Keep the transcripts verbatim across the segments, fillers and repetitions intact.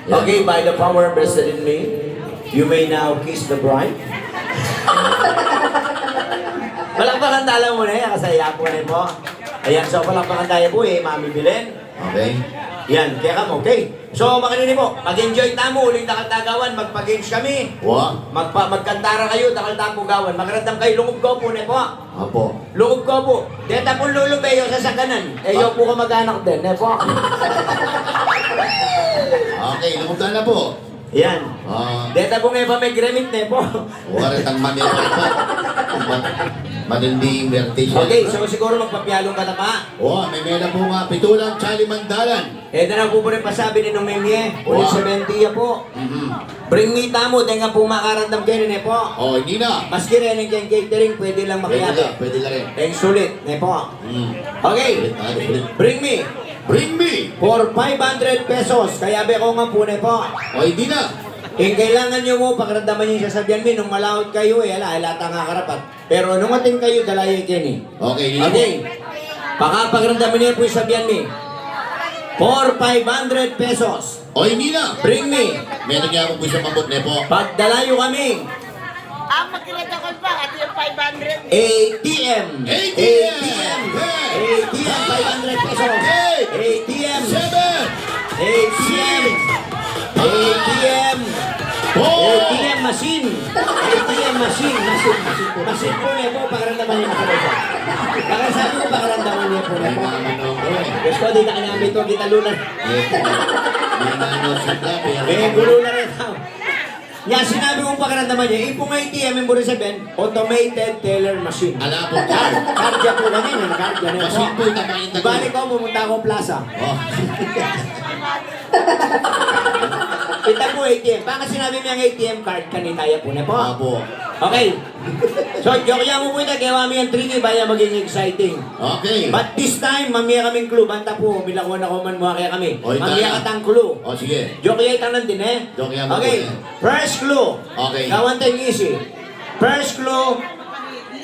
Okay, by the power vested in me, you may now kiss the bride. Palakpakan tala mu ne, kasaya pu ne po. Ayan, so palakpakan tala pu, eh, Mami Belen. Okay. Yan, kaya ka mo, okay? So, makanini po, mag-enjoy tamu, uling dakal ta gawan, magpa-games kami. Wa? Magpa-, magkanta ra kayu, dakal tamu gawan. Magrandam kayu, lungub ko pu, ne po. Apo. Lungub ko pu. Deta pu lulu, beyo sa sakanan. E, yu pu kamag-anak din, ne po. Okay, lungub ta na pu. Yan. Ah. Deta pu nge pa megremit, ne po. Wa, retang mami pa. Ma-, matinding bertis. Okay, so siguru magpapialung ka na pa. Wa, meme na pu nga, pitulang Charlie Mandalan. E, dana pu pu rin pasabi ni Nung Mimie, uli Wa. Seventy ya pu. Mhm. Bring me tamu, deng ka pu makarandam keni, ne po. O, ini na. Maski rin ing keng catering, pwede lang Pwede makiabe. lang, pwede lang rin. Deng sulit, ne po. Mm. Okay. Sulit, ah, sulit. Bring me. Bring me. For five hundred pesos, kayabe ko nga pu, ne po. O, ini na. Ing kailangan yu mu, pakiramdaman yu ing sasabian mi, nung malaut kayu, e, ala, ala ta nga karapat. Pero nung atin kayu, dala ye keni. Okay, yun Okay. Pakapakiramdaman ye pu ing sabian mi. For five hundred pesos. O, ini na. Bring me. Metung ya pu ing sabut, ne po. Pagdala yu kami. Ah, magkilala ko pa, ati yung five hundred. A T M. A T M. A T M. Hey. A T M, five hundred pesos. Hey. A T M. Seven. A T M. A T M. Oh! A T M machine. A T M machine. Machine, machine pu. Machine pu, ne po, pakiramdaman ye pu. Pakiramdaman ye pu, ne po. Ay, naman, no, boy. Diyos ko, di na kanya ito, kita luna. Eh, may nano sa tabi, E, ano? Gulo na rin ako. Nya, sinabi kung pakiramdaman ye, ipung A T M, ing buri sabian, automated teller machine. Ala pu, card. Card ya pu kanyan, card ya ne po. Machine pu, tama yung tagal. Balik ko, pumunta ko plaza. Oh. Ita pu, A T M. Baka sinabi mi ing A T M card, kanita ya pu, ne po? Apo. Okay. So, joke ya mu pu ita, kewa mi ing tricky, ba ya maging exciting. Okay. But this time, mamie kaming clue. Banta pu, milako na ko man mu kaya kami. O, ita Mamie na. Katang clue. O, sige. Joke ya itang nandin, e? Joke ya mu Okay. pu, e. First clue. Okay. Gawan tang easy. First clue,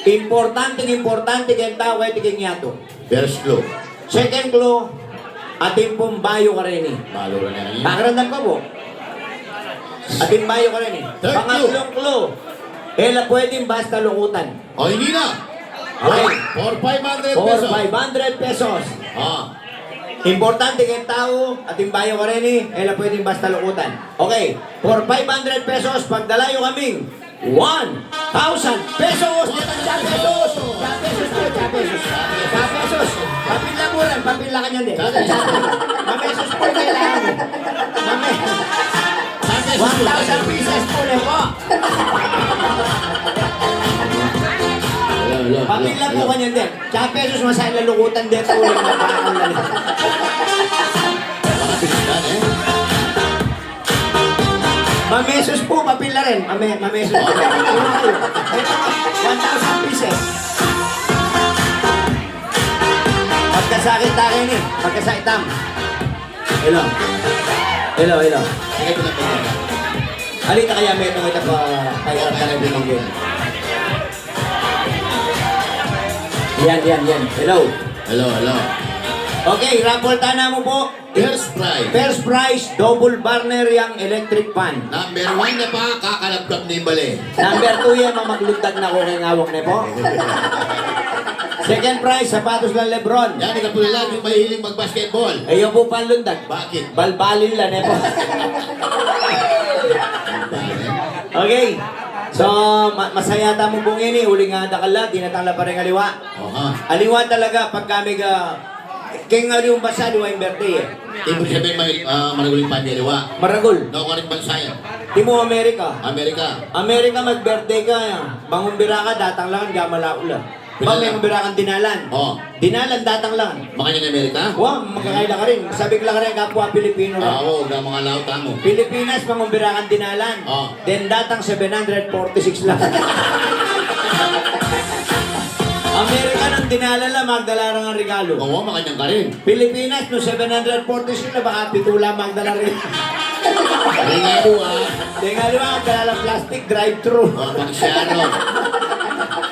importanteng importante keng tau, keti keng yatu. First clue. Second clue, atin pung bayu kareni. Bayu kareni. Pakiramdam ko pu. Atin bayu kareni. Third clue. Pangatlung clue, e la pwedeng basta lukutan. O, ini na. Okay. For five hundred pesos. For five hundred pesos. Ah. Importante keng tau, atin bayu kareni, e la pwedeng basta lukutan. Okay. For five hundred pesos, pagdala yu kaming one thousand pesos! One thousand pesos! One pesos po, one pesos. One pesos. Papel la pu rin, papel la kanyan din. Mamesos po, kailangan. Mame-, One thousand pieces po, ne po. Hello, hello, hello, Papel la pu hello. Kanyan din. One pesos, masaya lalukutan din. Uli na pa ang lalim. Mga pilitan, e. Mamesos po, papel la rin. Mame-, mamesos po. One thousand pieces. Pagkasakit tayo ni. Pagkasakit tam. Hello. Hello, hello. Sige, tuloy, tuloy. Alita kaya metung ita pa, pa, pa, pa, Yan, yan, yan. Hello. Hello, hello. Okay, raffle ta namu po. First prize. First prize, double burner yang electric fan. Number one na pa, kakalapkap na ing bale. Number two, yan, mamaglundag na ko keng awak ne po. Second prize, sapatos lang Lebron. Yan, ika po na lang yung mahilig mag-basketball. E, yu pu panlundag. Bakit? Balbalin la ne po. Okay. So, ma-, masaya tamu pung ini, uling dakal la, dinatang la pa rin aliwa. Oha. Aliwa talaga, pag kami ga, keng aliwang bansa, aliwa ing birthday, e. Ibig sabihin, may, ah, maragul ing pamilya aliwa. Maragul. Naukarin bansa yan. Timu Amerika. Amerika. Amerika, mag-birthday ka, mangumbira ka, datang la, ga malaula. Ba, Pinala- mangumbira kang dinalan. O. Dinalan, datang la. Makanyan Amerika? Wa, makakaila ka rin. Sabik la ka rin, kapwa Pilipino rin. Ah, oo, ga mga laut tamu. Pilipinas, mangumbira kang dinalan. O. Then datang seven hundred forty-six lang. Amerika, nung dinalan la, magdala rang regalo. Oo, makanyan ka rin. Pilipinas, nung seven hundred forty-six la, baka pitu lang magdala rin. Regalo, ah. Regalo, ah, magdala lang plastic, drive-thru. O, pang siyano.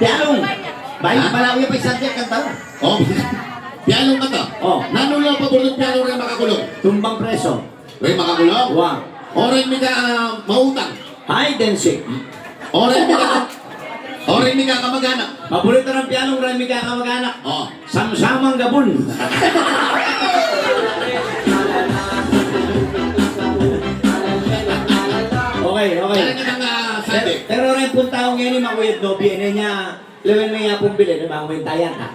Pialong. Bayu, ha? Pala, uya pa isang tiyak kanta. Oh. Pialong kanta. Oh. Nanu la pabor nang pialong reng makakulung? Tumbang preso. Reng makakulung? Wa. O reng mika, ah, mautang? Hide and seek. O reng mika, o reng mika kamag-anak? Paborito nang pialong reng mika kamag-anak. Oh. Samsamang gabun. Okay, okay. Talaga nang, ah, sabi. Pero, pero reng pung tau ngeni, makuyag nobya ne niya, lawen me ya pung bili, ne, manguwinta ya, ha?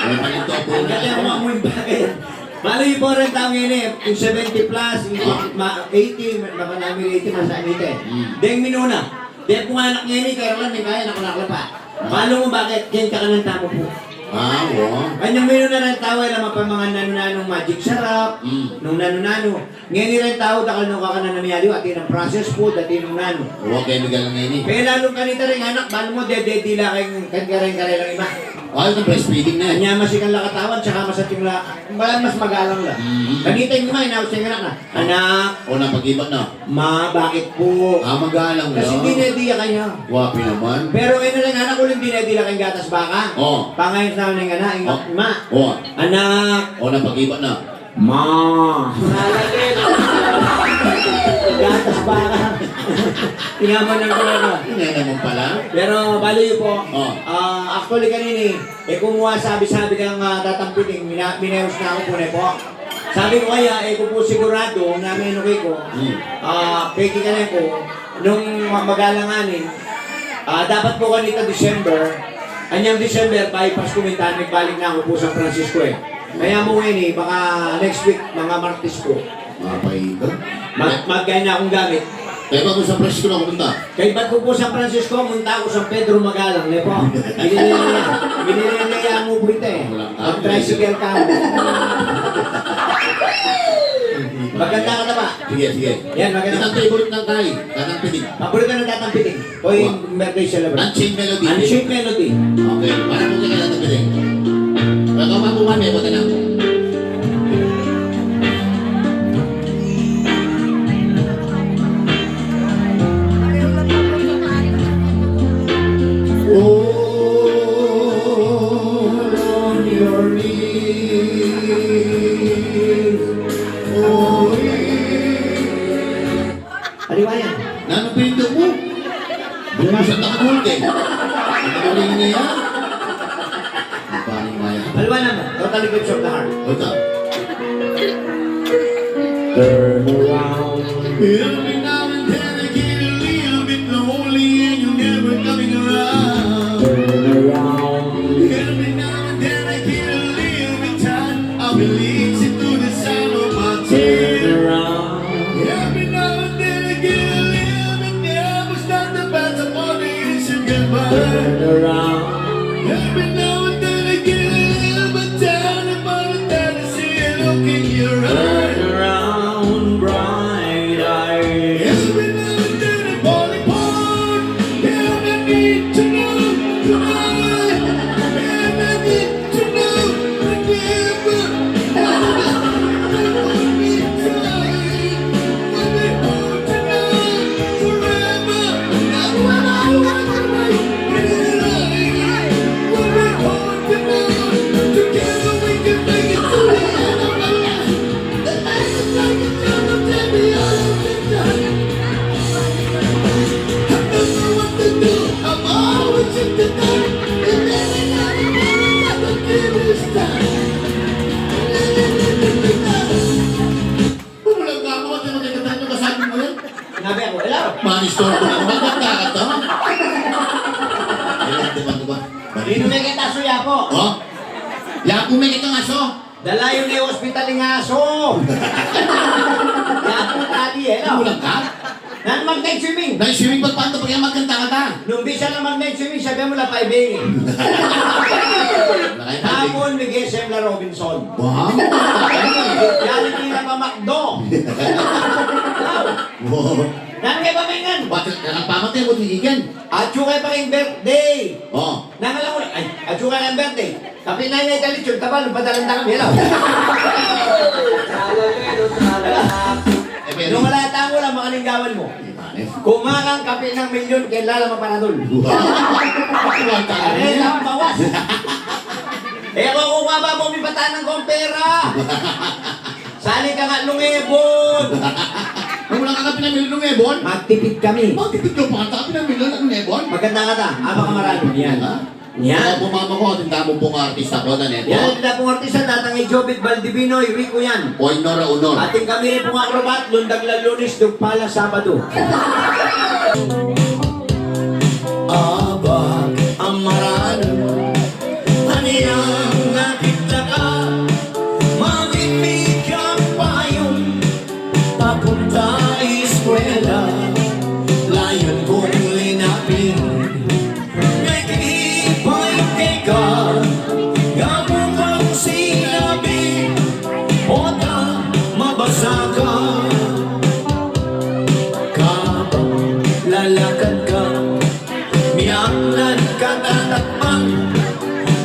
Ay, paninto po na. Ang ganda mo, manguwinta ka yan. Bali po reng tau ngeni, yung seventy plus, yung ma-, eighty, ma-, ma-, eighty, masakit eh. Hmm. Deng minuna. Deng pung anak ngeni, kaya lang, may kaya, nakalakla pa. Malu mo bakit? Keng kakanan tamu pu. Ah, wa. Kanyang menu na reng tau, e la mapamangan nanu-nanu, Magic Sarap, mm, nung nanu-nanu. Ngeni reng tau, dakal nung kakanan a miyaliwa, atin nang processed food, atin nung nanu. Wa, chemical na ngeni. Kaya lalung kanita reng anak, balu mo, dede-, dila keng, keng kareng-kareng lang ima. Wa, itang breastfeeding na. Anya, masikan la katawan, tsaka masating la, mas magalang la. Mm. Kanita ing ima, inaus ing anak na. Anak. O, napagibat na. Ma, bakit po? Ah, magalang na. Kasi dinediya kaya. Wa pin naman. Pero ngayon na lang, anak, uling dinediya kayang gatas baka. Oh. Pangayos na lang ng anak, ingat, oh, ma. Oh. Anak. O, napagibat na. Ma. Gatas baka. Tinaman ng corona. Yun nga naman pala. Pero bali po. Oh. Ah, actually, kanini, e ku mu sabi-sabi kang, ah, tatampiting, mina-, minayos na ku pu, ne po. Sabi ku kaya, e ku pu siguradu, nung menu ke ku, hmm, ah, peki ka ne ku, nung ma-, magalanganin, ah, dapat pu kanita December, anyang December, bypass ku minta, magbalik na ku pu San Francisco e. Kaya mu ngeni, baka next week, mga Martes pu. Mapaiba. Mag-, magay na kung gamit. Kaya ba ku San Francisco na kumunta? Kaya ba't ku pu San Francisco, munta ku San Pedro Magalang, ne po? Binili na, binili na ya mu pu ita e. Mag-tricycle ka. Maganda ka na ba? Sige, sige. Yan, maganda. Itang favorite ng kay, Tatang Piting. Paborito ng Tatang Piting. O yung birthday celebrant. Unchained Melody. Unchained Melody. Okay, para po kay Tatang Piting. Welcome po, ma'am. May buta na. Aliwa yan. Nanu pinto mu? Bumusan na ka, Gulde. Ano ka rin niya? Paano nga yan? Aliwa naman. Totally Grips of the Heart. Ito. Turn around. Every now and then I get a little bit lonely and you're never coming around. Turn around. Every now and then I get a little bit tired of listening to the sound of my tears. Turn around. Every now and then I get a little bit nervous, not the bad about the innocent goodbye. Turn around. Every now and then I get a little bit tired about the thought of seeing Bumulag ka mo, di mo kikita yung kasabi mo yan. Sinabi ako, "Hello." Manis to, bumulag ka ka to. Ayan, di ba, di ba? Sino may kita suya po? Oh? Yaku may kita nga so. Dala yu ne ospital ing aso. Yaku tali, hello. Bumulag ka? Nanu mag-night swimming? Night swimming, pagpanta pag magkanta ka ta. Nung bisa na mag-night swimming, sabi mu la five A M. Tapon, mige sem la Robinson. Wow. Yari di na pa McDo. Wow. Wow. Nanu kay pa mengan? Bakit ka nagpamate mo, tigigan? Atyu kay pa king birthday. Oh. Nanu la mu, ay, atyu kay pa king birthday. Kapin na ing itali, tiyun, taba, nung padalan na kami, hello. Eh, pero nung wala tang ulam, makaninggawan mu. Ibanes. Kumakang kape ng milyon, kailan lang maparadol. Wow. Are, lang bawas. Eh, kung kumaba mo, mipatan ng kompera. Sali ka nga, lungebon. Nung wala ka kape ng milyon, lungebon? Magtipid kami. Magtipid ka pa, kape ng milyon, lungebon? Maganda ka ta. Ama ka marami. Yan. Ha? Yan. Kaya po, mama ko, atin tamang pong artista po, Danet. Yan, atin tamang artista, datang i Jovit Baldivino, i Rico yan. Oy, Nora, Unor. Atin kami rin pong acrobat, lundag la Lunes, dugpa la Sabado. Aba, amaralan, anyang akit na ka, maging mikang payong, papunta eskwela, layun kong linapin. Mekipayung keka, gamu pang sinabi, oda mabasa ka. Kabang lalakad ka, miyanan ka tatakbang,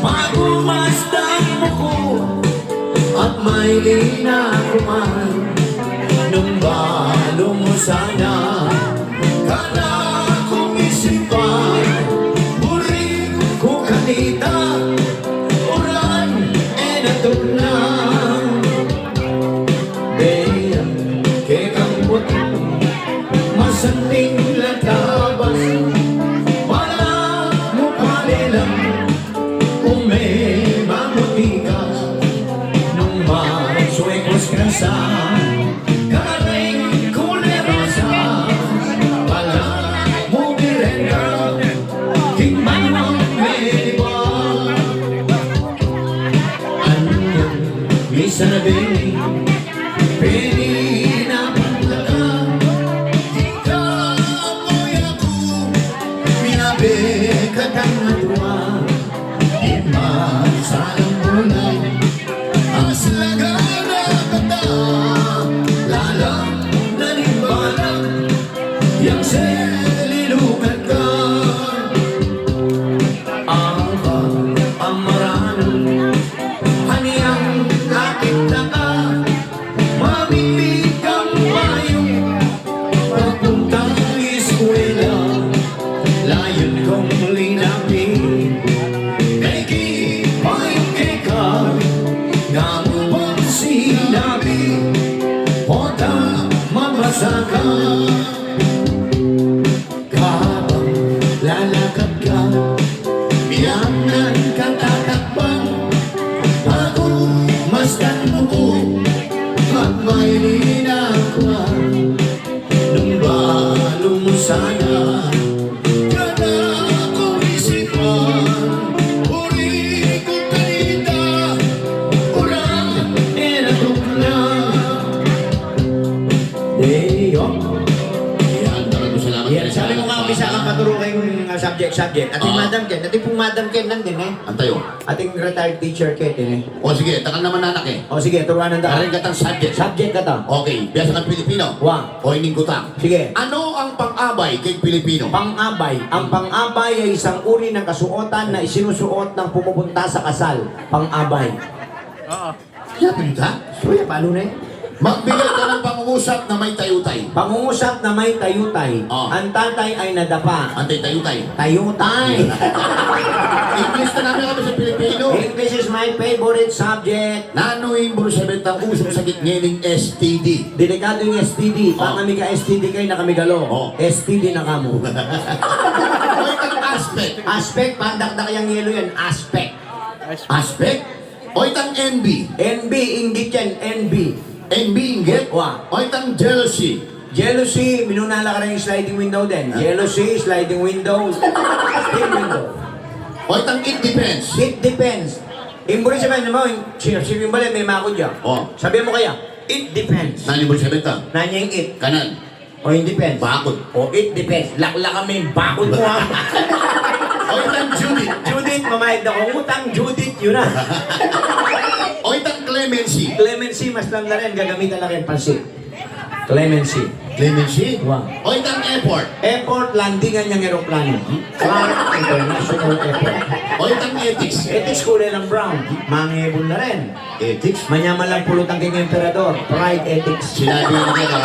magumasdan mu ku, at may linakuman, nung balu mu sana. Kana kung isipan, buri ku kanita, uran e na tulang. Beyan kekang puti, masanting la tabas, wala mu palilang. Ume mamuti ka, nung masuekos ka sa, kareng kulerasa, pala mu birenda, king manwang meniba. Anyang misan a beni, peni na pantaka, ika mo yaku, miyabe ka tang atua. Iman sa lang bulan, aslagan na kata, lalam na ning balang, yang selilukan ka. Aba, amaralan, anyang akit na ka, mamimit kang payung, papuntang eskwela, layun kong linapin. Mekipayung keka, gamu pang sinabi, oda mabasa ka. Kabang lalakad ka, miyanan ka tatakbang, pagumasdan mu ku, at may linakuan, nung balu mu sana. Kana kung isipan, buri ku kanita, uran e na tulang. Eh, yo. Yan, maraming salamat. Yan, sabi ko nga, umpisa kang paturu keng, ah, subject, subject. Ating, ah, Madam Ken, ating pung Madam Ken nandin e. Antayo? Ating retired teacher Ken din e. O, sige, takal naman, anak e. O, sige, turuan na. Karing katang subject. Subject kata. Okay, biasa kang Pilipino. Wa. O, ining kutang. Sige. Ano ang pang-abay keng Pilipino? Pang-abay. Ang pang-abay ay isang uri ng kasuotan na isinusuot ng pumupunta sa kasal. Pang-abay. Oo. Kaya pinta? Suya, palu na e. Magbigay ka ng pangungusap na may tayutay. Pangungusap na may tayutay. Oh. Ang tatay ay nadapa. Antay tayutay. Tayutay. English na namin kami sa Pilipino. English is my favorite subject. Nanu ing buri sabyan tang usung sakit ngening S T D? Delikadu ing S T D. Oh. Bang kami ka S T D kay na kami galo. Oh. S T D na kamu. Oy, kataas Aspect. Aspect, pandakdak yang yelo yan. Aspect. Aspect? O itang envy. Envy, inggit yan, envy. Envy, inggit? Wa. O itang jealousy. Jealousy, minuna la kareng sliding window din. Ah. Jealousy, sliding window, steel window. O itang it depends. It depends. Ing buri sabian mu, ing sir, sir, ing bale, me maku dia. O. Sabian mu kaya, it depends. Nanu ing buri sabian ta? Nanu ing it? Kanan. O, it depends. Bakod. O, it depends. Laklakan me ing bakod mu, ha? O itang Judith. Judith, mamayad na kung utang, Judith, yun na. O itang clemency. Clemency, mas lam na rin, gagamitan la keng pansit. Clemency. Clemency? Wa. O itang airport. Airport, landingan yang eroplano. Clark International Airport. O itang ethics. Ethics, kulay lang brown. Mangibun na rin. Ethics? Manyaman lang pulutan king emperador. Pride ethics. Sinabi ko na kaya,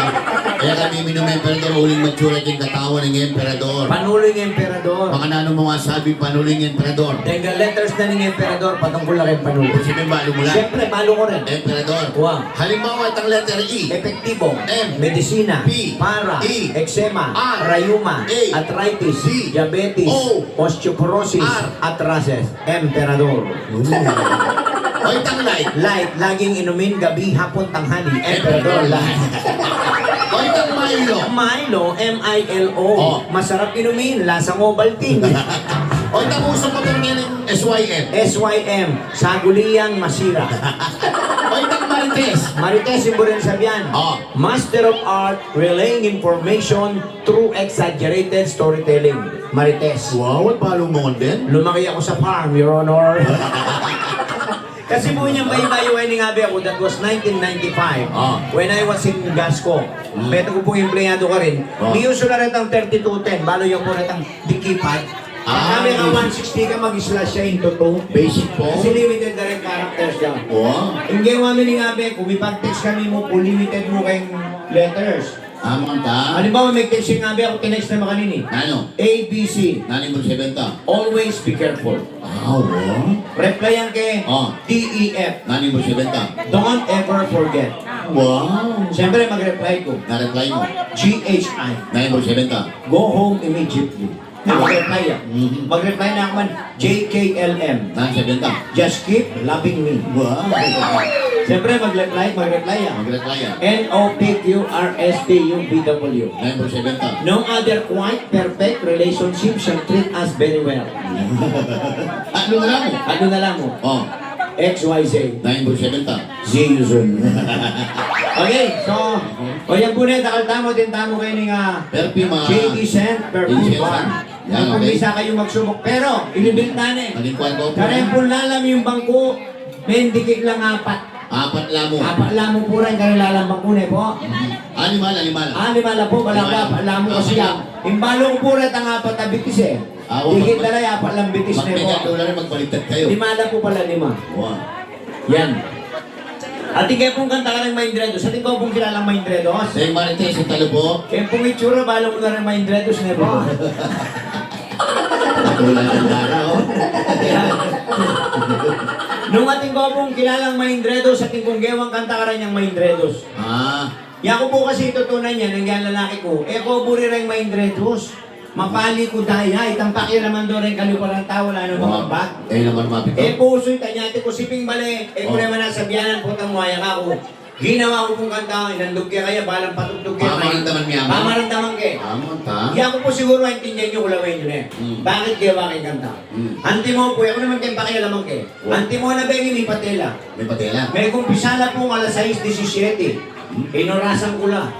kaya kami minum emperador, uling matsura king katawan ning emperador. Panulu ing emperador. Baka nanu mu nga sabi, panulu ing emperador. Dahil nga letters na ning emperador, patungkol na kay panulu. Siyempre, balu mu lang. Siyempre, balu ko rin. Emperador. Wa. Halimbawa, itang letter E. Epektibo. M. Medisina. P. Para. E. Eczema. R. Rayuma. A. Arthritis. D. Diabetes. O. Osteoporosis. R. Atrases. Emperador. O itang light. Light, laging inumin, gabi, hapon, tanghali. Emperador Light. O itang Milo. Milo, M I L O. O. Masarap inumin, lasang Ovaltine. O itang usong motor ngening S Y M. S Y M, saguliang masira. O itang Marites. Marites, ing buri nang sabian. O. Master of Art, Relaying Information Through Exaggerated Storytelling. Marites. Wow, at balu mu ngan din? Lumaki ako sa farm, Your Honor. Kasi pu inyang baybayu ing abe ku, that was nineteen ninety-five. Ah. When I was in Gasco, metung ku pung empleyado karin. Ah. Miyusu la retang thirty-two ten, balu yu pu retang dikipad. Ah, kami ka one sixty ka, mag-slash siya into two. Basic po. Kasi limited na ring characters dyan. Wow. Ing gewa mi ning abe ku, mipag-text kami mu pu, limited mu keng letters. Ah, manganta. Halimbawa, me-text ing abe ku, tinext na makanini. Nanu? A B C. Nanu ing buri sabian ta? Always be careful. Ah, wa? Replyan ke, ah, D E F. Nanu ing buri sabian ta? Don't ever forget. Wow. Siyempre, mag-reply ku. Na-reply mu? G H I. Nanu ing buri sabian ta? Go home immediately. Mag-reply ya. Mhm. Mag-reply na aku man, J K L M. Nanu ing sabian ta? Just keep loving me. Wow. Siyempre, mag-reply, mag-reply ya. Mag-reply ya. N O P Q R S T U V W. Nanu ing buri sabian ta? No other quite perfect relationship shall treat us very well. Tatlu na la mu? Tatlu na la mu? Oh. X Y Z. Nanu ing buri sabian ta? See you soon. Okay, so, o yan pu ne, dakal tamu, atin tamu keni king, ah, Perfume, ah, J D Scent Perfume Bar. Yan, okay. Kung bisa kayu magsubuk. Pero, inibil ta ne. Naging kwan ko po. Kareng pung lalam ing bangku, mendikit lang apat. Apat la mu. Apat la mu pu reng kareng lalam bangku ne pu. Ah, lima la, lima la. Ah, lima la pu, balaku apat la mu kasi, ah, ing balu ku pu retang apat a bitis e. Ah, o, dikit na la, apat lang bitis ne pu. Magpegad na la rin, magbaligtad kayu. Lima la pu pala, lima. Wow. Yan. Atin ke pung kanta kareng Maindre Dos. Atin ko pung kilalang Maindre Dos. Deng Marites, sa Talu pu. Keng pung itsura, balu mu na reng Maindre Dos ne pu. Wala nang dara, oh. Nung atin ko pung kilalang Maindre Dos, atin kung gewang kanta kareng Maindre Dos. Ah. Yaku pu kasi tutunan ya, nung yan lalaki ku, e ku buri reng Maindre Dos. Mapali ku daya, itang pakialaman do reng kalupa rang tau, ala nang mangambag. E naman mapito. E pusu, itang yati ku siping bale, e ku naman nasabianan, putang muaya ka ku. Ginawa ku pung kanta, inandug ke kaya, balang patugtug ke. Pamaramdaman mi, ama. Pamaramdaman ke. Tama, ta. Yaku pu siguru, aintindian yu, kulawen yu ne. Hmm. Bakit gewa keng kanta? Hmm. Antimo pu, e ku naman keng pakialaman ke. Wa. Antimo na bengi, mipatela. Mipatela. Mekumpisa la pung alas sais disisiete. Hmm. Inurasan ku la.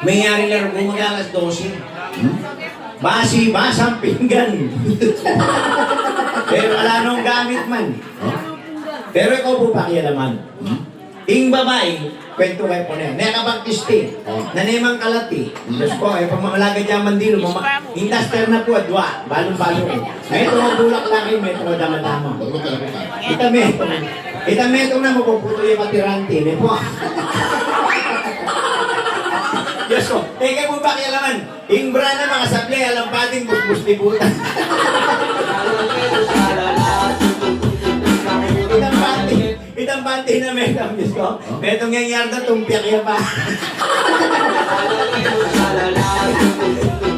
Meyari la reng gumagawa alas dose. Hmm? Basi-basang pinggan. Pero ala nong gamit man. Huh? Pero e ku pu pakialaman. Hmm? Ing babai, kwentu ke pu ne. Mekabaptisti. Oh. Nanemang kalati. Hmm. Diyos ko, e pamamalaga dyan man dilu, mama-, industrial na pu, adwa. Balong-balong. Metung a bulak laki, metung a damadama. Wag mo pala pu. Ita metung. Ita metung na, mapuputo yung patirante, ne pu. Diyos ko, e ke pu pakialaman. Ing bra na makasable, alang pating busbus libutan. Itang panty, itang panty na metung, Diyos ko. Metung yang yarda, tumpiak ya pa.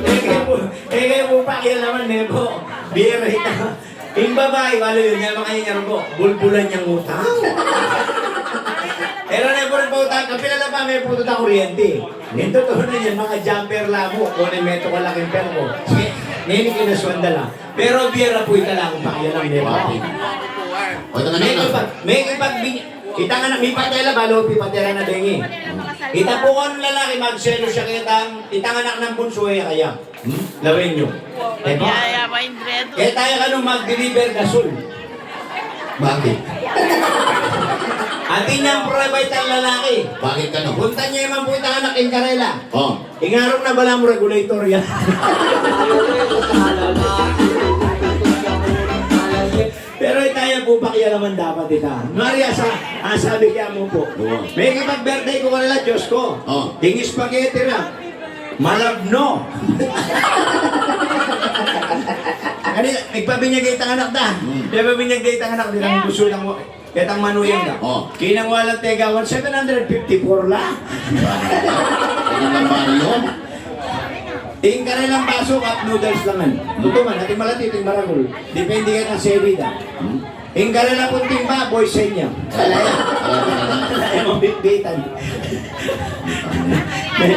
E ke pu, e ke pu pakialaman, ne pu. Biyera ita. Ing babai, walo yun, ya makanya niya rugo, bulbulan niyang utang. Pero na puro pa utang, kapila la pa, me puto ta kuryente. Nito to na niya, mga jumper la mu, kung ano yung meto ko laking perko. Nini kinaswanda la. Pero biyera pu ita la, kung pakialam niya pa. O, ito na May naman. Kipag, may kipag, itang anak, may patela, balo, pipatela na dengi. Ita pu kung lalaki, magselo siya kaya tang, itang anak ng bunso, eh, kaya. Hmm? Lawen nyo. Diba? Yaya, Mindred. Kaya tayo ka nung mag-deliver gasol. Bakit? Atin niyang prueba itang lalaki. Bakit ka nung? Punta niya man pu itang anak ing karela. Oh. Ingarong na bala mu regulator yan. Pero itaya pu pakialaman dapat ita. Mari asa, asabi kaya mu pu. Oo. May kapag birthday ko kanila, Diyos ko. Oh. Ing spaghetti na. Malabno. Kani, nagpabinyag itang anak da. Hmm. Nagpabinyag itang anak, di lang gusto lang mo. Ketang manuyang da. Oh. Kinang walang tegawan, seven hundred fifty-four la. Ano lang ba yun? Ing karelang baso, cup noodles lang man. Luto man, ating malati, ating maragul. Depende ka ng sebi da. Hmm? Ing karela pung timba, boy senya. Alay, alay, alay. Alay, mabitbitan. Pero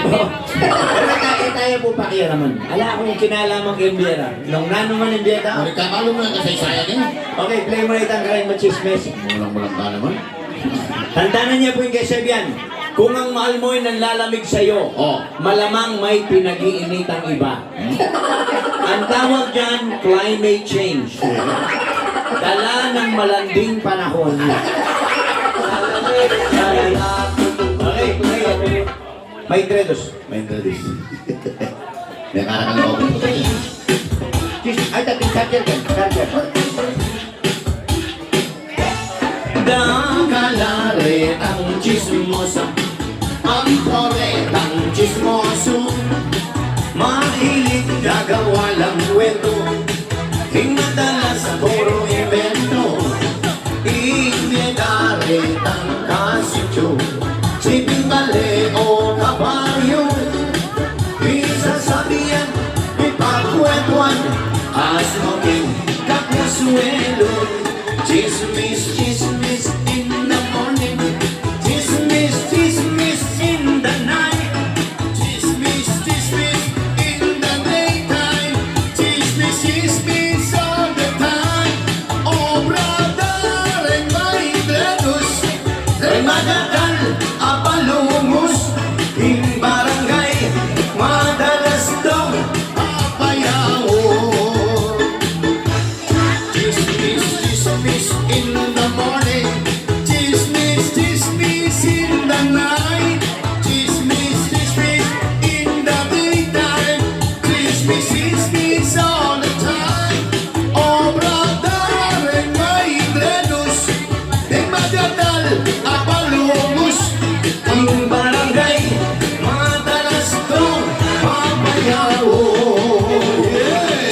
ta-, tayo po pakialaman. Ala akong kinalaman kay Biera. Nung nanu man yung Biera. Pare ka, malu mo na kasaysayan eh. Okay, play mo na itang karing machismis. Mulang-mulang ka naman. Tandanan niya po yung kay Sebian. Kung ang mahal mo ay nanlalamig sa'yo, oh, malamang may pinag-iinitang iba. Ang tawag dyan, climate change. Dala ng malanding panahon. Okay, okay. May intredos. May intredos. May karakal ako. Ay, dating charger ka. Charger. Dakal la retang tsismosa, ang poretang tsismoso. Mahilig gagawa lang kwento, ing madalas puro imbento. Ing miyedare tang kasitsu, siping bale o kabayu. Misasabian, mipagkwentuan, asnoking kakuswelu. Chismis, chismis in the morning. Chismis, chismis in the night. Chismis, chismis in the daytime. Chismis, chismis all the time. O brother, reng maintredos, reng madadal a palumus, ing barangay madalas dong papayaw. Chismis, chismis in the morning. Chismis, chismis in the night. Chismis, chismis in the daytime. Chismis, chismis all the time. O brother, reng maintredos, reng madadal a palumus, ing barangay madalas dong papayaw. Yeah.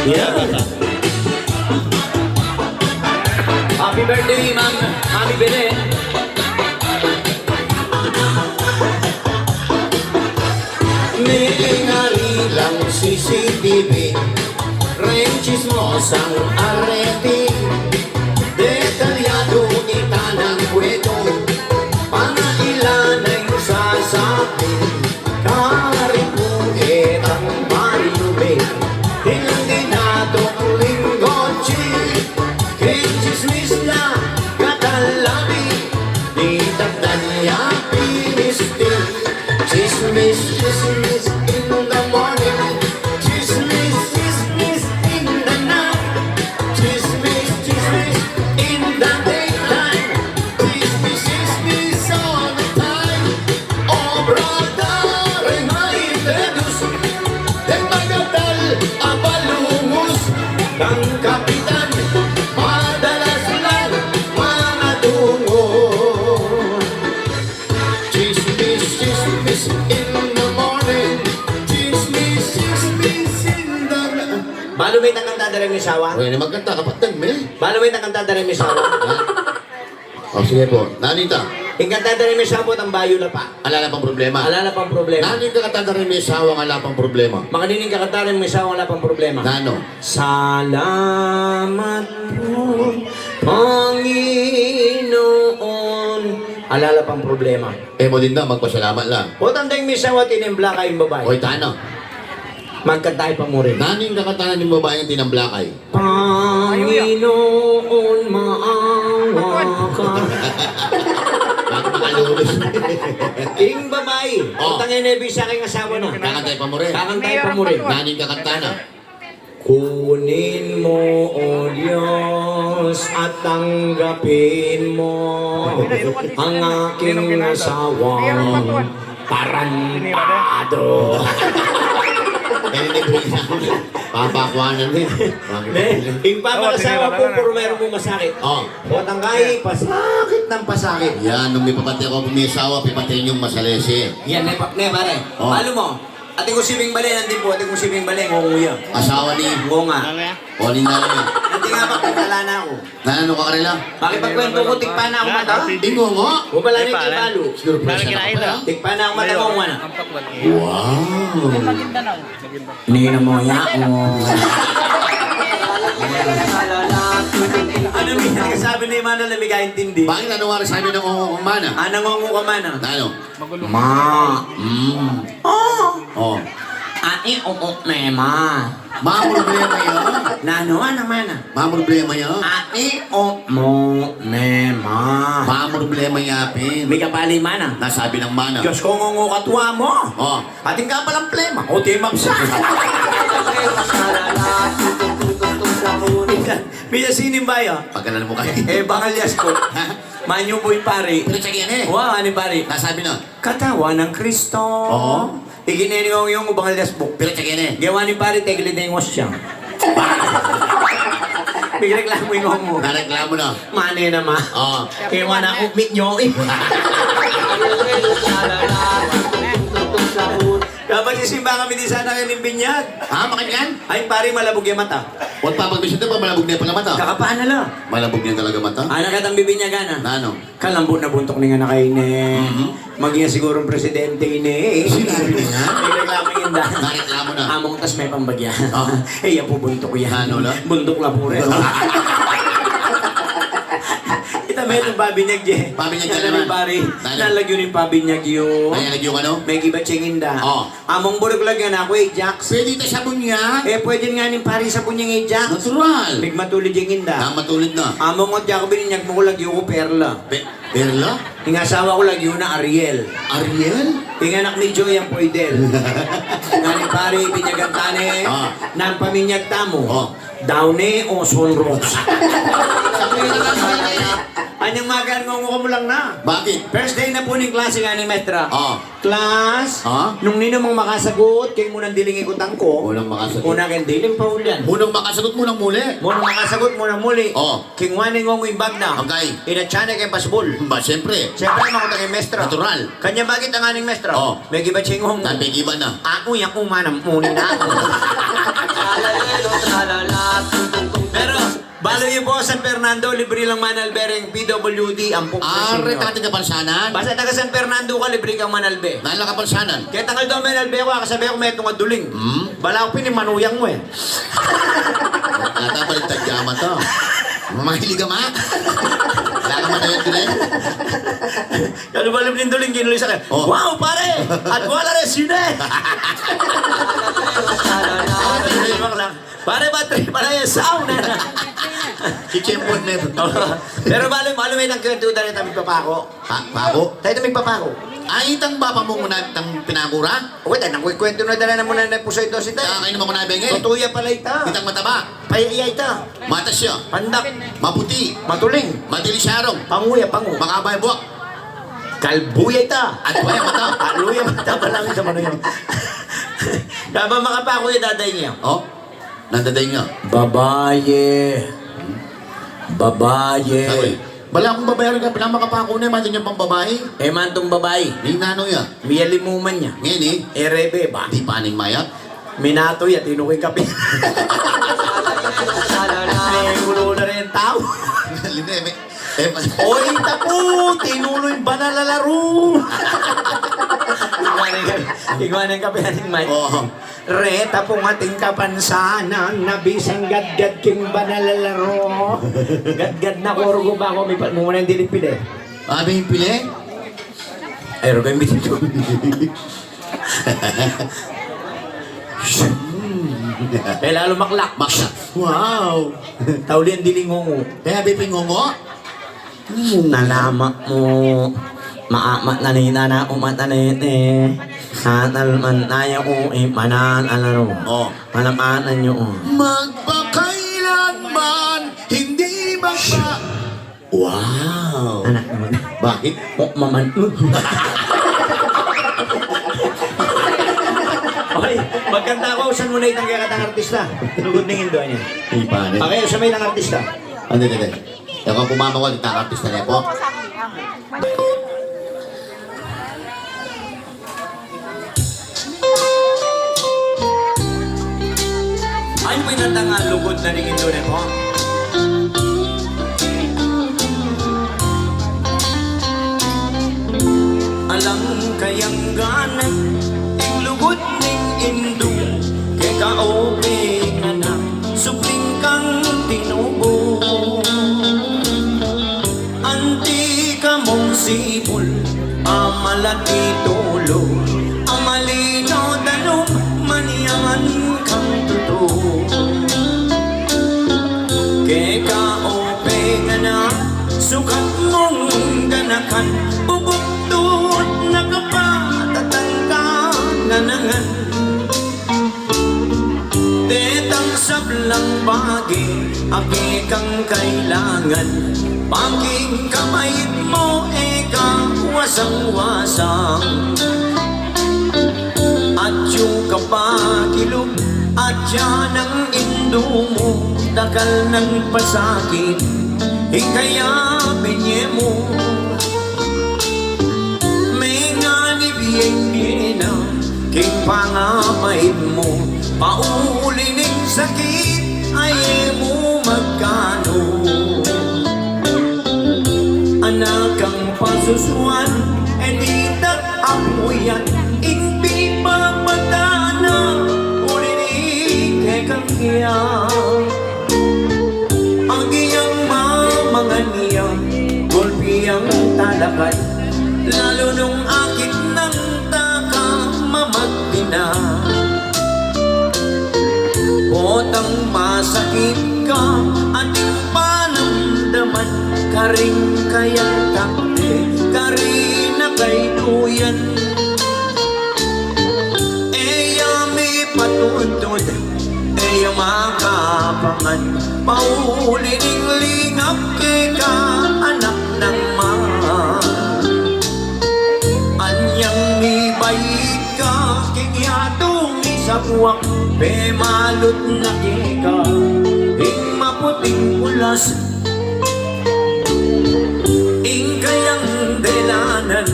Yeah. Happy birthday, Ma'am Mami Belen. Mengari lang C C T V, reng tsismosang areti. Detalyado ita nang kwetu, pangailan nang sasabi. Kari pu etang Marilube, ilang dinatung linggochi. King chismis la katalabi, ditak da nia pinisti. Chismis, chismis in the morning. Chismis, chismis in the night. Chismis, Balu me itang kanta da reng misawa? O, ini magkanta, kapatdan me. Balu me itang kanta da reng misawa? Ha? O, sige pu. Nanu ita? Ing kanta da reng misawa potang bayu la pa. Ala la pang problema. Ala la pang problema. Nanu ing kakanta da reng misawang ala pang problema? Makanini ing kakanta da reng misawang ala pang problema? Nanu? Salamat pu, Panginoon. Ala la pang problema. E mu din da, magpasalamat la. Potang deng misawa, tinembla kaya ing babai. O, ita na. Magkanta ya pa mu rin. Nanu ing kakanta ning babai a tinembla kaya? Panginoon, maawa ka. Makalulus. Ing babai, o, potang e ne bisa king asawa na. Kakanta ya pa mu rin. Kakanta ya pa mu rin. Nanu ing kakanta na? Kunin mo, O Diyos, at tanggapin mo ang aking asawang tarantado. E, ini, papakuanan ne. Ne, ing pamakasawa pu, purmero mu masakit. O. Potang kaya, pasakit nang pasakit. Yan, nung mipapati aku, misawa, pipati yung masalese. Yan, ne, pa-, ne, pare. O. Balu mu. Atin kung sibing bale, nandin pu, atin kung sibing bale, ngungu ya. Asawa ni? Ngunga. O, ninda na. Nandin nga, bakit wala na aku? Nanu ka karela? Pakipagkwento ku, tikpa na aku mata. Ingungu? O, bala na ing balu. Surpresa na ka pala. Tikpa na aku mata, ngungu na. Wow. Nina mo ya, o. Ano, minsan kasabi ni Mana na mikaintindi? Bakit, nanu wari sabi nang ngungu kang Mana? Ana, ngungu kang Mana? Nanu? Ma. Mm. O. O. Ai, oo, mema. Ma, problema ya. Nanu, ana, Mana? Ma, problema ya. Ai, oo, mema. Ma, problema ya pin. Mikapali, Mana. Nasabi nang Mana. Diyos ko, ngungu ka tua mu. O. Atin ka palang plema. O, timapsa. Bisa sinimba ya. Pagkanan mu kaya. E, bangalyas ku. Manyu pu ing pari. Pero tsaka yan e. Wa, ani pari? Nasabi na. Katawan ng Kristo. Oo. Igineni ngungu, bangalyas pu. Pero tsaka yan e. Gewa ning pari, tegli deng osya. Migreklamo ing ngungu. Nareklamo na. Mane na ma. Oo. Kewa na ku, mit nyo e. Kapag sisimba kami di sana kaya ning binyag. Ha, makanyan? Ay, pari, malabug ya mata. Ba't papagbisita pa, malabug ne pala mata? Kakapaan na la. Malabug ne talaga mata? Ana, katang bibinyagan na. Nanu? Kalambut na buntuk ning anak a ini. Mhm. Maging sigurung presidente ini. Sinabi na yan? May reklamo yun da. Nareklamo na. Among tas me pang bagya. Oh. E ya pu buntuk yan. Nanu la? Buntuk la pu rin. Ita me itang pabinyag ye. Pabinyag ya naman. Pari. Nanu? Nalagyu ning pabinyag yu. Nalagyu ka, no? Megibat ya ing inda. Oh. Among buruk lagyan aku, Ajax. Pwede ita sabun ya? E, pwede ngana ning pari sabun yang Ajax. Natural. Migmatulid ya ing inda. Ah, matulid na. Among ot ya ku bininyag mu, ku lagyu ku Perla. Pe-, Perla? Ing asawa ku lagyu na Ariel. Ariel? Ing anak ni Joy yang Poidel. Ngana ning pari, binyagan ta ne. Ah. Nanu paminyag tamu? Oh. Downy o Sunrocks? Anyang magaan, ngungu ka mu lang na. Bakit? First day na pu ning klase, ngana ning mestra. Oh. Class, ah? Nung ninu mang makasagut, keng munang diling ikutan ku. Munang makasagut. Una keng diling pauli. Munang makasagut, munang muli. Munang makasagut, munang muli. Oh. Keng wa ning ngungu ing bag na. Agay. Inatsa ne keng pasbul. Ba, siyempre. Siyempre, mangutang ing mestra. Natural. Kanya, bakit, ngana ning mestra? Oh. Megibat ya ing ngungu. Megibat na. Aku, yaku, manam, muni na aku. Pero, balu yu pu, San Fernando, libre lang manalbe reng P W D, ampong presyo. Are, taga Kapansanan? Basta taga San Fernando ka, libre kang manalbe. Nanu la Kapansanan? Ketang aldo menalbe ku, akasabe ku metung a duling. Hmm? Bala ku pin ing manuyang mu e. Ata baligtad ya mata. Mahilig ka ma? Wala ka manuyang duling? Kalubalub ning duling, kinulisan ka. Oh. Wow, pare! At wala rin sine! Pare, battery pala yan, sound, e. Chichempon na ito. Pero balu, balu me itang kwentu da reta migpapako. Pa-, pako? Tayo ito migpapako. Ay, itang bapa mu, muna itang pinako ra? Uy, tayo nang kwentu na da reta muna na puso ito si tayo. Kakain naman ko na, benge. Totoo ya pala ita. Itang mataba. Paya ya ita. Matas ya. Pandak. Maputi. Matuling. Madilis arong. Pangu ya, pangu. Makaba ya buak. Kalbu ya ita. Atwa ya mata. Atlu ya mata, bala ita, manu ya. Kaba makapako ya, daday niya. Oh? Nanu daday niya? Babaye. Babaye. Ay, bala kung babaye reng kapila makapako na, manung ya pang babai. E, manung babai. Ninanu ya? Miyalimuman ya. Ngeni? E, rebe ba? Di pa ning mayap? Minatu ya, tinuking kape. Eh, pa- Oy, tapu, tinulu ing banal a laru. Igwa na ing, igwa na ing kapilan ning Mike. Oo. Reta pung ating kapansanan, nabisang gadgad king banal a laru. Gadgad na ko, rugo ba ko, mi pa, mumuna ing diling pile. Abi ing pile? Ay, rugo ing bitin ko. Kaya lalo maklak. Maklak. Wow. Tauli ang diling ngungu. Kaya abi pin ngungu? Hmm, nalama mu. Maamat na ni nana, umat na ni ni. Sanal man tayo, ui, manan, alaro. Oh. Malamanan nyo, oh. Magpakailanman, hindi magpa- Wow. Anak naman. Bakit? Oh, maman. Okay, magkanta ko, saan mo na itang kaya katang artista? Lugod ning indo niya. Ay, pare. Okay, sa may nang artista. Ano, ano, ano? Ako pumama ko, di takapis na po. Ay, pinatanga lugod na ning indu ne po. Alang kayang gana, ing lugod ning indu, keka o pekana, supling kang tinubo. Anti ka mung sibul, a malati tulu, a malino danum, manyaman kang tutu. Keka o pekana, sukat mung ganakan, bubuktud na kapatatang ka nanangan. Detang sablang bage, a kekang kailangan, pangking kamait mo, e ka wasang-wasang. Atyu ka pa kilub, atya nang indu mu, dakal nang pasakit, ing kaya binye mu. Menganib ye ing bie na, king pangamait mu, pauli ning sakit, a e mu magkanu. Anak kang pasusuan, e ditak apuyan, ing pipapatana, uli ni kekang iya. Agyang mamangan ya, gulpi yang talakad, lalu nung akit nang taka mamagpina. Potang masakit ka, ating panamdaman, karing kayang takte, karin na kay duyan. E ya mipatutud, e ya makapangan, pauli ning lingap keka anak nang ma. Anyang mibait ka, king yatung isabuak, pemalut na keka ing maputing ulas. Ing kayang delanan,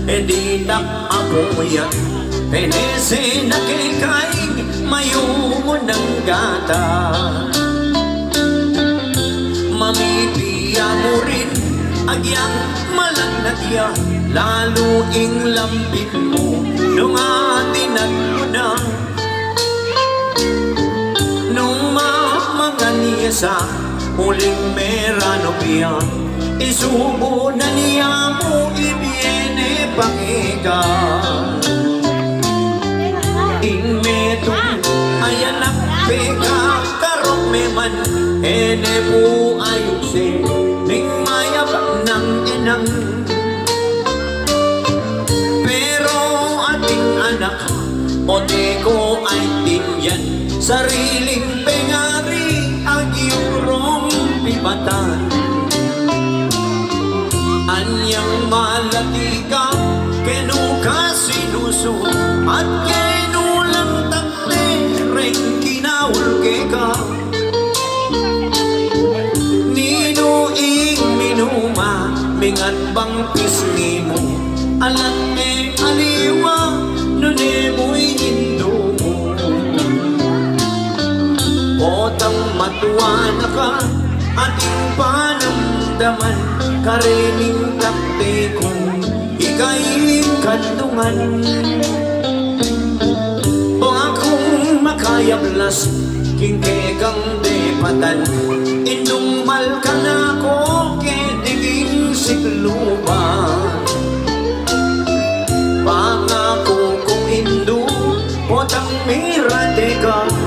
e ditak apuyan, penese na keka ing mayumu nang gata. Mamipia mu rin, agyang malagnat ya, lalu ing lampin mu, nung atinat mu na. Nung mamangan ya sa uling merano pia, isubu na nia mu ibie ne pa keka. Ing metung a anak peka, karok me man, e ne pu ayuse ning mayap nang inang. Pero ating anak, o te ko ay tinyan, sariling pengari, agyurong pibatan. Anyang malati ka, kenu ka sinusu, at kenu lang takte reng kinaul keka. Ninu ing minuma, mingat bang pisngi mu, alang e aliwa, nune mu ing indu mu. Potang matua na ka, ating panam Daman karening takte kung ika ing kandungan. O akung makayablas king kekang depatan, indung malkan